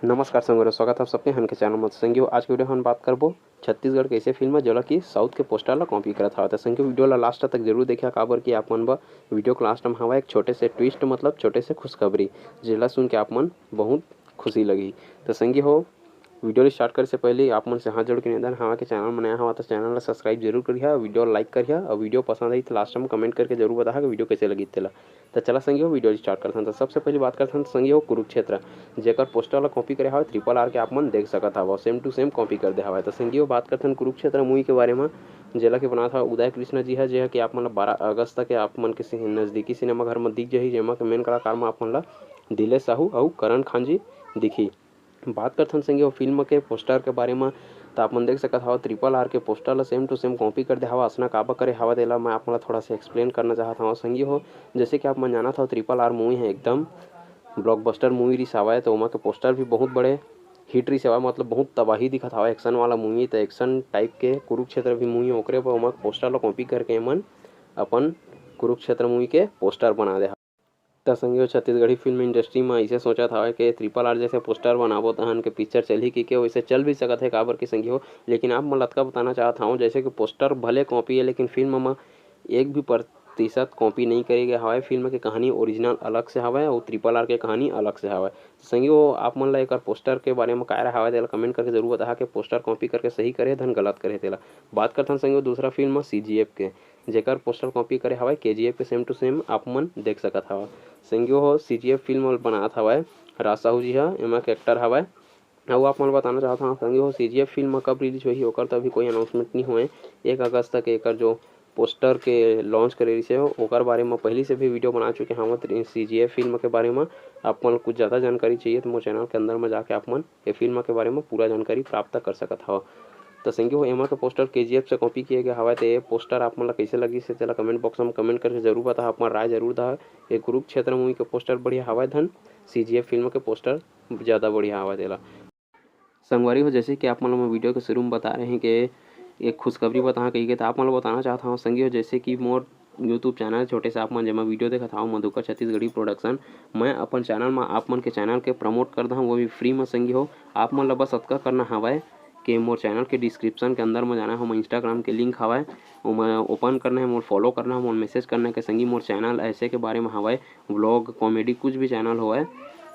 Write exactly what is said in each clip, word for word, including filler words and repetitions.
नमस्कार संगवारी, स्वागत है आप सबके हमन के चैनल में। संगी हो, आज के वीडियो हम बात करबो छत्तीसगढ़ के ऐसे फिल्म, जेला कि साउथ के पोस्टर ला कॉपी करत हवय। त संगी हो, वीडियो ला लास्ट तक जरूर देखिया, काबर कि आप मन बर वीडियो के लास्ट में हवय एक छोटे से ट्विस्ट, मतलब छोटे से खुशखबरी, जेला सुन के आप मन बहुत खुशी लगही। त संगी हो, वीडियो ला स्टार्ट करे से पहले आप मन से हाथ जोड़ के निवेदन हवय कि चैनल में नया हवा त चैनल ला सब्सक्राइब जरूर करिहा, वीडियो ला लाइक करिहा और वीडियो पसंद आई त लास्ट में कमेंट करके जरूर बताहा कि वीडियो कैसे लगी तेला। त चला संगी हो, वीडियो स्टार्ट करथन। त सबसे पहले बात करथन संगी हो कुरुक्षेत्र, जेकर पोस्टर ला कॉपी करे हवय ट्रिपल आर के, आप मन देख सकत हव, सेम टू सेम कॉपी कर दे हवय। त संगी हो, बात करथन कुरुक्षेत्र मूवी के बारे में, जेला के बनात हवय उदय कृष्णा जी ह, जे ह कि आप मन ला बारह अगस्त के आप मन के सि-, नजदीकी सिनेमा घर में दिख जही, जेमा के मेन कलाकार में आप मन ला दिलेश साहू अउ करण खान जी दिखही। बात करथन संगी हो फिल्म के पोस्टर के बारे म, त आप मन देख सकत हव ट्रिपल आर के पोस्टर ला सेम टू सेम कॉपी कर दे हवय। असना काबर करे हवय तेला मैं आप मन ला थोड़ा सा एक्सप्लेन करना चाहत हव संगी हो। जैसे कि आप मन जानत हव ट्रिपल आर मूवी ह एकदम ब्लॉकबस्टर मूवी रिस हवय, त ओमा के पोस्टर भी बहुत बड़े हिट रिस हवय, मतलब बहुत तबाही दिखत हवय एक्शन वाला मूवी। त एक्शन टाइप के कुरुक्षेत्र भी मूवी ओकरे पर ओमा पोस्टर ला कॉपी करके एमन अपन कुरुक्षेत्र मूवी के पोस्टर बना दे हवय। त संगी हो, छत्तीसगढ़ी फिल्म इंडस्ट्री म अइसे सोचत हवय के ट्रिपल आर जैसे पोस्टर बनाबो तहन के पिक्चर चलही कि के, वैसे चल भी सकत हे, काबर के संगी हो, लेकिन आप मन ल अतका बताना चाहत हवं, जैसे कि पोस्टर भले कॉपी हे, लेकिन फिल्म म एक भी प्रतिशत कॉपी नहीं करे गए हवय। फिल्म के कहानी ओरिजिनल अलग से हवय अउ ट्रिपल आर के कहानी अलग से हवय। संगी हो, आप मन ल एकर पोस्टर के बारे म काय राय हवय, तेला कमेंट करके जरूर बताहा के पोस्टर कॉपी करके सही करे धन गलत करे तेला। बात करथन संगी हो दूसरा फिल्म सी जी एफ के, जेकर पोस्टर कॉपी करे हवय के जी एफ के सेम टू सेम आप मन देख सकत हव। संगी हो, सी जी एफ फिल्म बनात हवय राज साहू जी ह, एमा के एक्टर हवय। अउ आप मन ल बताना चाहत हव संगी हो, सी जी एफ फिल्म कब रिलीज होही, ओकर तो अभी कोई अनाउंसमेंट नहीं होए। एक अगस्त तक एकर जो पोस्टर के लॉन्च करे रिहिस हे, ओकर बारे म पहिली से भी वीडियो बना चुके हवं। सी जी एफ फिल्म के बारे म आप मन ल कुछ ज़्यादा जानकारी चाहिए, तो मोर चैनल के अंदर म जाके आप मन ये फिल्म के बारे म पूरा जानकारी प्राप्त कर सकत हव। त संगी हो, एमा के पोस्टर के जी एफ से कॉपी किए गए हवय, त ये पोस्टर आप मन ल कइसे लगिस हे, तेला कमेंट बॉक्स म कमेंट करके जरूर बताहा, अपन राय जरूर दहा। ये कुरुक्षेत्र मूवी के पोस्टर बढ़िया हवय धन सी जी एफ फिल्म के पोस्टर ज़्यादा बढ़िया हवय तेला। संगवारी हो, जैसे कि आप मन ल मैं वीडियो के शुरू में बता रहे हैं कि एक खुशखबरी बताहा कहिके, त आप मन ल बताना चाहत हव संगी हो, जैसे कि मोर YouTube चैनल छोटे से आप मन जेमा वीडियो देखत हव, मधुकर छत्तीसगढ़ी प्रोडक्शन, मैं अपन चैनल म आप मन के चैनल के प्रमोट कर दहूँ, वो भी फ्री म संगी हो। आप मन ल बस अतका करना हवय कि मोर चैनल के डिस्क्रिप्शन के अंदर म जाना हो, मोर Instagram के लिंक हवय, ओमा ओपन करना है, मोर फॉलो करना है, मोर मैसेज करना है कि संगी मोर चैनल ऐसे के बारे म हवय, व्लॉग, कॉमेडी, कुछ भी चैनल होवय,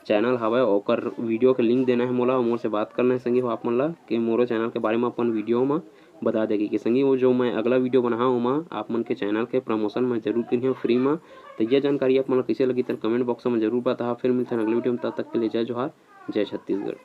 चैनल हवय, ओकर वीडियो के लिंक देना है मोला, मोर से बात करना है संगी हो आप मन ल कि मोरो चैनल के बारे म अपन वीडियो म बता दे कि संगी हो, जो मैं अगला वीडियो बनाहा ओमा आप मन के चैनल के प्रमोशन मैं जरूर करिहा फ्री म। त ये जानकारी आप मन ल कइसे लगी, तेन कमेंट बॉक्स म जरूर बताहा। फिर मिलथन अगले वीडियो में, तब तक के लिए जय जोहार, जय छत्तीसगढ़।